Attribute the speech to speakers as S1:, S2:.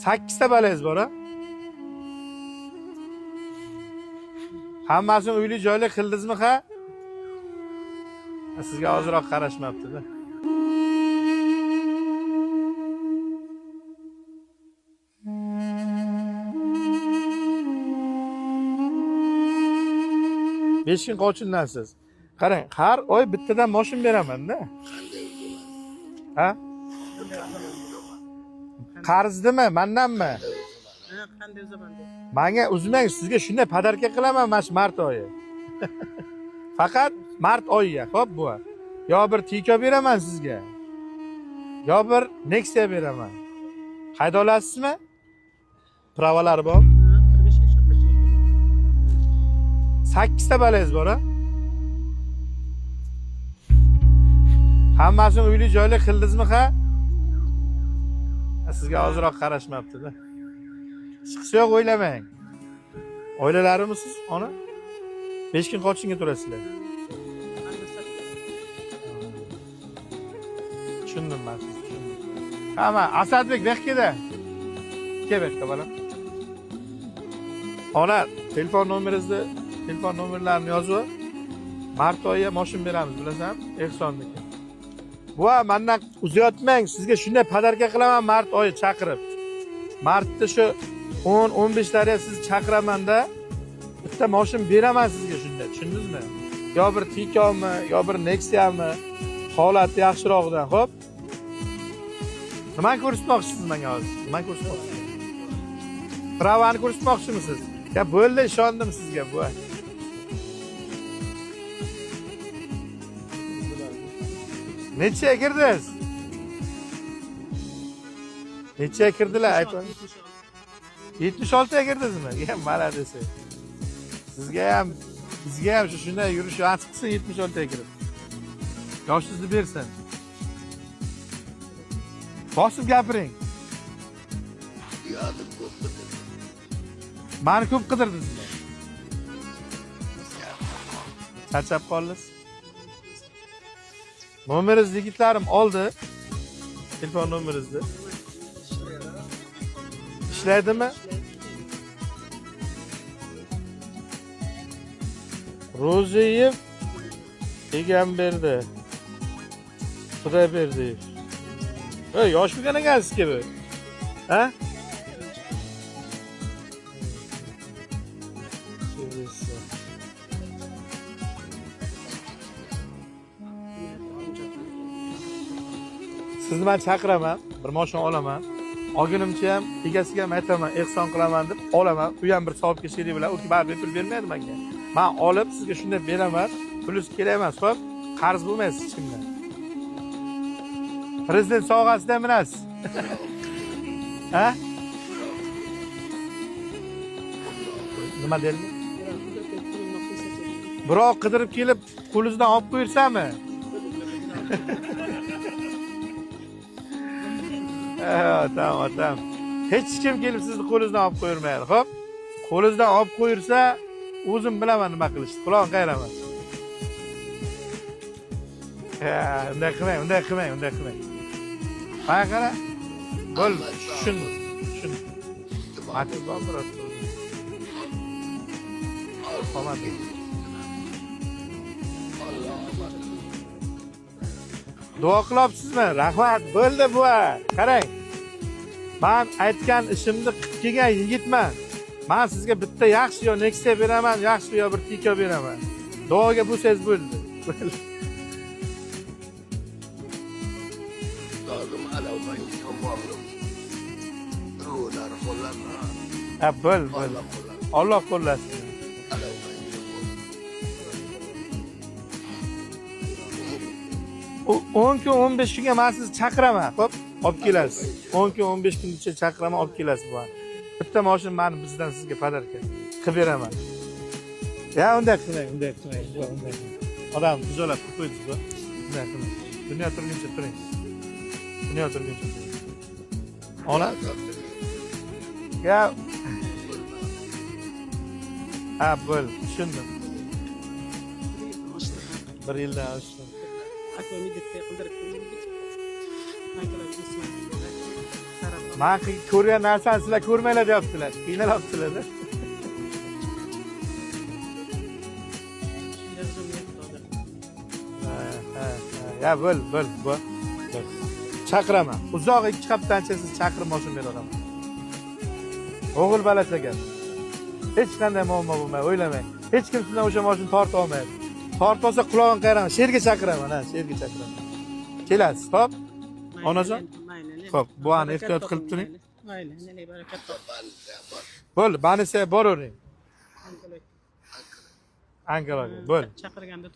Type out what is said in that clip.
S1: 8 ta balangiz bor, a? Hammasini uyli joyli qildingizmi, ha? Sizga ozroq qarashmabdi-da. Besh kun qochindansiz. Qarang, har oy bittadan moshin beraman-da. Ha? Qarzdimi, mandanmi?
S2: Qanday uzaman deb.
S1: Manga uzmang, sizga shunday podarka qilaman mana shu mart oyi. Faqat mart oyiga, xo'p bu. Yo bir Tiko beraman sizga. Yo bir Nexia beraman. Hayda olasizmi? Pravalari bor.
S2: 45 yoshga.
S1: 8 ta balangiz bor, a? Hammasini uyli joyli qildingizmi, ha? Sizga ozroq qarashmabdi-da. Chiqsa yo'q o'ylamang. Oilalarimisiz, ona? 5 kun qochinga turasizlar. Tushundim men sizni, tushundim. Hamma, Asadbek bu. Kel bu yoqqa bolam. Ona, telefon nomeringizni, telefon nomerlarini yozib, mart oyiga moshin beramiz, bilasanmi? Ehsonniki. Buva, mendan uzayotmang, sizga shunday podarka qilaman mart oyi chaqirib. Martda shu 10-15 lariga sizni chaqiramanda bitta moshin beraman sizga shunda, tushundingizmi? Yo bir Tikomi, yo bir Nexia'mi, holati yaxshirog'idan, xo'p? Nimani ko'rsatmoqchisiz menga hozir? Nimani ko'rsatmoqchisiz? Pravani ko'rsatmoqchimisiz? Ya bo'ldi, ishondim sizga, buva. Nechaga kirdingiz? Nechaga kirdilar? Ayting. 76 ga kirdingizmi? Ya, молодец. Sizga ham, bizga ham shu shunday yurish nasib qilsin 76 ga kirib. Yoshingizni bersin. Bosib gapiring.
S3: Yodim ko'p qidirdim.
S1: Mani ko'p qidirdingizmi? Charchab qoldingiz? Nomeringizni yigitlarim oldi. Telefon nomeringizni. Ishlaydimi? Ro'ziyev Egamberdi. Xudoyberdiyev. Ey, yosh bo'lgan ekansiz bu. Ha? Sevgisi. Sizni men chaqiraman, bir mashina olaman. Olgunimcha ham egasiga ham aytaman, ehson qilaman deb olaman. U ham bir savobga sherik bilan, u baribir pul bermaydi menga. Men olib sizga shunday beraman, pulingiz kerak emas, xo'p? Qarz bo'lmaysiz hech kimdan. Prezident sovg'asidan minasiz. Ha? Nima dedi? Birov qidirib kelib qo'lingizdan olib qo'yirsami? Tamam, tamam. Hech kim kelib sizni qo'lingizdan olib qo'yirmaydi, xo'p? Qo'lingizdan olib qo'yirsa, o'zim bilaman nima qilishni. Qulog'ini qayraman. Ha, unday qilmang, unday qilmang, unday qilmang. Mana qara. Bo'ldi, tushundim. Tushundim. Matiz bor biror. Qolmadi. Duo qilyapsizmi? Rahmat. Bo'ldi buva. Qarang. Men aytgan ishimni qilib kelgan yigitman. Men sizga bitta yaxshi yo Nexia beraman, yaxshi yo bir Tiko beraman. Duoga bo'lsangiz bo'ldi. Bo'ldi.
S3: Ustozim alavmang. Ruhlar qo'llarni.
S1: Ha, bo'ldi, bo'ldi.
S3: Alloh qo'llar.
S1: Alloh qo'llasin.
S3: Alavmang.
S1: U 10 kun, 15 kunga men sizni chaqiraman, xo'p? Olib kelasiz. 10 kun, 15 kun ichida chaqiraman, olib kelasiz bu. Bitta mashina mani bizdan sizga podarka qilib beraman. Ya unday qilmang, unday qilmang, unday qilmang. Odam tijorat qilib qo'ydingiz bu. Unday qilmang. Dunyo turguncha turing. Dunyo turguncha turing. Ona ya ha, bo'ldi, tushundim. Bir yildan oshdi.
S2: Akvamidetda qildirib.
S1: Man ko'rgan narsani sizlar ko'rmanglar deyaptilar. Qiynalyaptilar.
S2: Shunday qilib hozir.
S1: Ha, ha, ha. Ya bo'l, bo'l, bo'l. Bo'l. Chaqiraman. Uzoq 2 haftancha siz chaqirib moshin beraveraman. O'g'il balacha gap. Hech qanday muammo bo'lmaydi, o'ylamang. Hech kim sizdan o'sha moshin torta olmaydi. Tortib olsa qulog'ini qayraman, sherga chaqiraman, ha, sherga chaqiraman. Kelasiz, xo'p?
S2: Mayli,
S1: Onajon?
S2: Mayli.
S1: Xo'p, buvani
S2: Barakat
S1: ehtiyot qilib
S2: toping,
S1: turing.
S2: Mayli, mayli, barakat toping.
S1: Bo'ldi, banisiga boravering.
S2: Onkologiya.
S1: Onkologiya. Bo'ldi.
S2: Chaqirganda.